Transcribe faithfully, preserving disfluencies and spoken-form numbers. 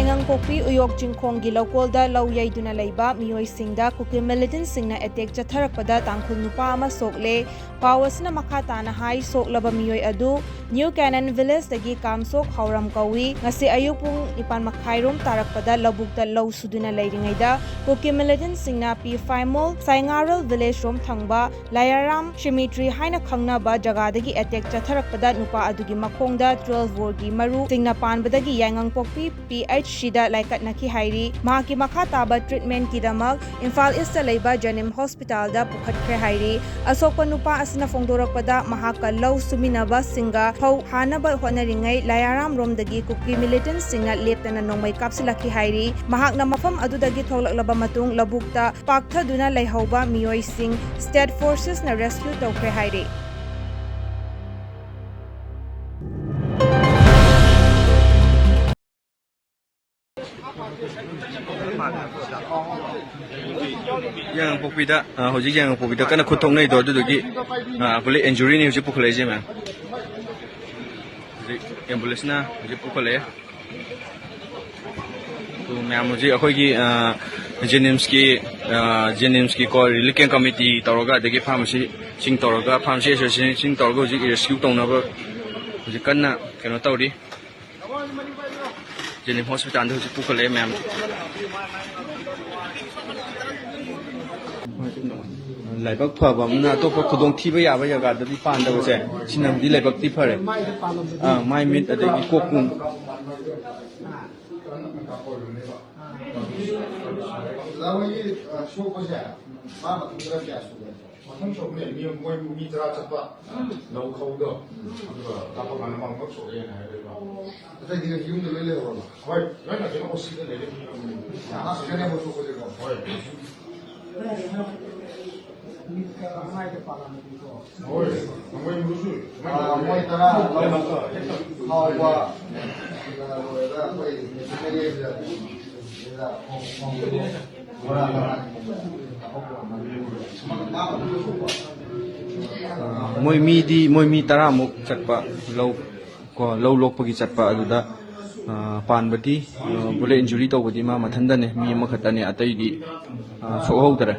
ꯌꯥꯏꯉꯪꯄꯣꯛꯄꯤ ꯎꯌꯣꯛ ꯆꯤꯡꯈꯣꯡꯒꯤ ꯂꯧꯀꯣꯜꯗ ꯂꯧ ꯌꯩꯗꯨꯅ ꯂꯩꯕ ꯃꯤꯑꯣꯏꯁꯤꯡꯗ ꯀꯨꯀꯤ ꯃꯤꯂꯤꯇꯦꯟꯁꯤꯡꯅ ꯑꯦꯇꯦꯛ ꯆꯠꯊꯔꯛꯄꯗ ꯇꯥꯡꯈꯨꯜ ꯅꯨꯄꯥ ꯑꯃ ꯁꯣꯛꯂꯦ꯫ ꯄꯥꯎ ꯑꯁꯤꯅ ꯃꯈꯥ ꯇꯥꯅ ꯍꯥꯏ, ꯁꯣꯛꯂꯕ ꯃꯤꯑꯣꯏ ꯑꯗꯨ ꯅ꯭ꯌꯨ ꯀꯦꯅꯟ ꯚꯤꯂꯦꯖꯇꯒꯤ ꯀꯥꯝꯁꯣꯛ ꯍꯥꯎꯔꯝ ꯀꯧꯏ꯫ ꯉꯁꯤ ꯑꯌꯨꯛ ꯄꯨꯡ ꯅꯤꯄꯥꯟ ꯃꯈꯥꯏꯔꯣꯝ ꯇꯥꯔꯛꯄꯗ ꯂꯧꯕꯨꯛꯇ ꯂꯧ ꯁꯨꯗꯨꯅ ꯂꯩꯔꯤꯉꯩꯗ ꯀꯨꯀꯤ ꯃꯤꯂꯤꯇꯦꯟꯁꯤꯡꯅ ꯄꯤ ꯐꯥꯏꯃꯣꯜ ꯁꯥꯏꯉꯥꯔꯣꯜ ꯚꯤꯂꯦꯖ ꯔꯣꯝ ꯊꯪꯕ ꯂꯥꯌꯥꯔꯥꯝ ꯁꯤꯃꯤꯇ꯭ꯔꯤ ꯍꯥꯏꯅ ꯈꯪꯅꯕ ꯖꯒꯥꯗꯒꯤ ꯑꯦꯇꯦꯛ ꯆꯠꯊꯔꯛꯄꯗ ꯅꯨꯄꯥ ꯑꯗꯨꯒꯤ ꯃꯈꯣꯡꯗ ꯇ꯭ꯋꯦꯜꯚ ꯕꯣꯔꯒꯤ ꯃꯔꯨꯁꯤꯡꯅ ꯄꯥꯟꯕꯗꯒꯤ ꯌꯥꯏꯉꯪꯄꯣꯛꯄꯤ ꯄꯤ ꯑꯩꯆ ꯁꯤꯗ ꯂꯥꯏꯀꯠꯅꯈꯤ ꯍꯥꯏꯔꯤ꯫ ꯃꯍꯥꯛꯀꯤ ꯃꯈꯥ ꯇꯥꯕ ꯇ꯭ꯔꯤꯠꯃꯦꯟꯠꯀꯤꯗꯃꯛ ꯏꯝꯐꯥꯜ ꯏꯁꯇ ꯂꯩꯕ ꯖꯦꯅꯤꯝ ꯍꯣꯁꯄꯤꯇꯥꯜꯗ ꯄꯨꯈꯠꯈ꯭ꯔꯦ ꯍꯥꯏꯔꯤ꯫ ꯑꯁꯣꯛꯄ ꯅꯨꯄꯥ ꯑꯁꯤꯅ ꯐꯣꯡꯗꯣꯔꯛꯄꯗ ꯃꯍꯥꯛꯀ ꯂꯧ ꯁꯨꯃꯤꯟꯅꯕꯁꯤꯡꯒ ꯐꯧ ꯍꯥꯅꯕ ꯍꯣꯠꯅꯔꯤꯉꯩ ꯂꯥꯌꯥꯔꯥꯝ ꯔꯣꯝꯗꯒꯤ ꯀꯨꯀꯤ ꯃꯤꯂꯤꯇꯦꯟꯁꯤꯡꯅ ꯂꯦꯞꯇꯅ ꯅꯣꯡꯃꯩ ꯀꯥꯞꯁꯤꯜꯂꯛꯈꯤ ꯍꯥꯏꯔꯤ꯫ ꯃꯍꯥꯛꯅ ꯃꯐꯝ ꯑꯗꯨꯗꯒꯤ ꯊꯣꯛꯂꯛꯂꯕ ꯃꯇꯨꯡ ꯂꯧꯕꯨꯛꯇ ꯄꯥꯛꯊꯗꯨꯅ ꯂꯩꯍꯧꯕ ꯃꯤꯑꯣꯏꯁꯤꯡ ꯁ꯭ꯇꯦꯠ ꯐꯣꯔꯁꯦꯁꯅ ꯔꯦꯁꯀ꯭ꯌꯨ ꯇꯧꯈ꯭ꯔꯦ ꯍꯥꯏꯔꯤ꯫ ꯌꯥꯏꯉꯪꯄꯣꯛꯄꯤꯗ, ꯑ, ꯍꯧꯖꯤꯛ ꯌꯥꯏꯉꯪꯄꯣꯛꯄꯤꯗ ꯀꯟꯅ ꯈꯨꯠ ꯊꯣꯛꯅꯩꯗꯣ, ꯑꯗꯨꯗꯨꯒꯤ, ꯑ, ꯄꯨꯂꯤꯁ ꯏꯟꯖꯨꯔꯤꯅꯤ ꯍꯧꯖꯤꯛ ꯄꯨꯈꯠꯂꯛꯏꯁꯦ, ꯃꯦꯝ꯫ ꯍꯧꯖꯤꯛ ꯑꯦꯝꯕꯨꯂꯦꯟꯁꯅ ꯍꯧꯖꯤꯛ ꯄꯨꯈꯠꯂꯛꯑꯦ꯫ ꯑꯗꯨ ꯃꯌꯥꯝ ꯍꯧꯖꯤꯛ ꯑꯩꯈꯣꯏꯒꯤ, ꯑ, ꯖꯦꯅꯤꯝꯁꯀꯤ, ꯑ, ꯖꯦꯅꯤꯝꯁꯀꯤ ꯀꯣ ꯔꯤꯂꯤꯐ ꯀꯦꯝ ꯀꯃꯤꯇꯤ ꯇꯧꯔꯒ, ꯑꯗꯒꯤ ꯐꯥꯔꯃꯥꯁꯤꯁꯤꯡ ꯇꯧꯔꯒ, ꯐꯥꯔꯃꯥꯁꯤ ꯑꯦꯁꯣꯁꯤꯌꯦꯁꯟꯁꯤꯡ ꯇꯧꯔꯒ ꯍꯧꯖꯤꯛ ꯔꯦꯁꯀ꯭ꯌꯨ ꯇꯧꯅꯕ ꯍꯧꯖꯤꯛ ꯀꯟꯅ ꯀꯩꯅꯣ ꯇꯧꯔꯤ꯫ ꯖꯦꯅꯤꯝ ꯍꯣꯁꯄꯤꯇꯥꯜꯗ ꯍꯧꯖꯤꯛ ꯄꯨꯈꯠꯂꯛꯑꯦ ꯃꯌꯥꯝ꯫ ꯂꯥꯏꯕꯛ ꯐꯕ ꯑꯃꯅ ꯑꯇꯣꯞꯄ ꯈꯨꯗꯣꯡꯊꯤꯕ ꯌꯥꯕ ꯖꯒꯥꯗꯗꯤ ꯄꯥꯟꯗꯕꯁꯦ, ꯁꯤꯅꯕꯨꯗꯤ ꯂꯥꯏꯕꯛꯇꯤ ꯐꯔꯦ꯫ ꯑꯥ, ꯃꯥꯏ ꯃꯤꯠ ꯑꯗꯒꯤ ꯀꯣꯛ ꯀꯨꯝ꯫ ꯑꯣꯖꯥ ꯍꯣꯏꯒꯤ, ꯑ, ꯁꯣꯛꯄꯁꯦ ꯃꯥ ꯃꯊꯟꯇꯔ ꯀꯌꯥ ꯁꯨꯒꯦ? ꯃꯊꯪ ꯁꯣꯛꯄꯅꯦ, ꯃꯤ, ꯃꯣꯏ ꯃꯤ ꯇꯔꯥ ꯆꯠꯄ ꯂꯧ ꯈꯧꯗꯣ, ꯑꯗꯨꯒ ꯀꯥꯞꯄ ꯀꯥꯟꯗ ꯃꯥ ꯄꯨꯂꯞ ꯁꯣꯛꯑꯦꯅ ꯍꯥꯏꯔꯛꯑꯦꯕ꯫ ꯑꯇꯩꯗꯤ ꯌꯨꯝꯗ ꯂꯣꯏ ꯂꯩꯍꯧꯔꯕ? ꯍꯣꯏ, ꯂꯣꯏꯅ ꯀꯩꯅꯣ ꯑꯣꯁꯤꯗ ꯂꯩꯔꯦ꯫ ꯃꯥ ꯈꯛꯇꯅꯦꯕ ꯁꯣꯛꯄꯁꯦꯀꯣ? ꯍꯣꯏ꯫ ꯍꯣꯏ, ꯅꯣꯡꯃꯩ ꯃꯔꯨꯁꯨ, ꯑ, ꯃꯣꯏ ꯇꯔꯥ ꯂꯧ ꯈꯥꯎꯕ, ꯑꯗꯨꯒ ꯂꯣꯏꯔꯒ ꯑꯩꯈꯣꯏ ꯃꯦꯆꯤꯟꯅꯔꯤ ꯁꯤꯗ, ꯁꯤꯗ ꯈꯣꯡ-, ꯈꯣꯡ-, ꯕꯣꯔꯥ ꯇꯔꯥ꯫ ꯃꯣꯏ ꯃꯤꯗꯤ, ꯃꯣꯏ ꯃꯤ ꯇꯔꯥꯃꯨꯛ ꯆꯠꯄ ꯂꯧ, ꯀꯣ, ꯂꯧ ꯂꯣꯛꯄꯒꯤ ꯆꯠꯄ ꯑꯗꯨꯗ ꯑ, ꯄꯥꯟꯕꯗꯤ, ꯑ, bullet injury ꯇꯧꯕꯗꯤ ꯃꯥ ꯃꯊꯟꯗꯅꯦ, ꯃꯤ ꯑꯃꯈꯛꯇꯅꯦ, ꯑꯇꯩꯗꯤ, ꯑ, ꯁꯣꯛꯍꯧꯗꯔꯦ꯫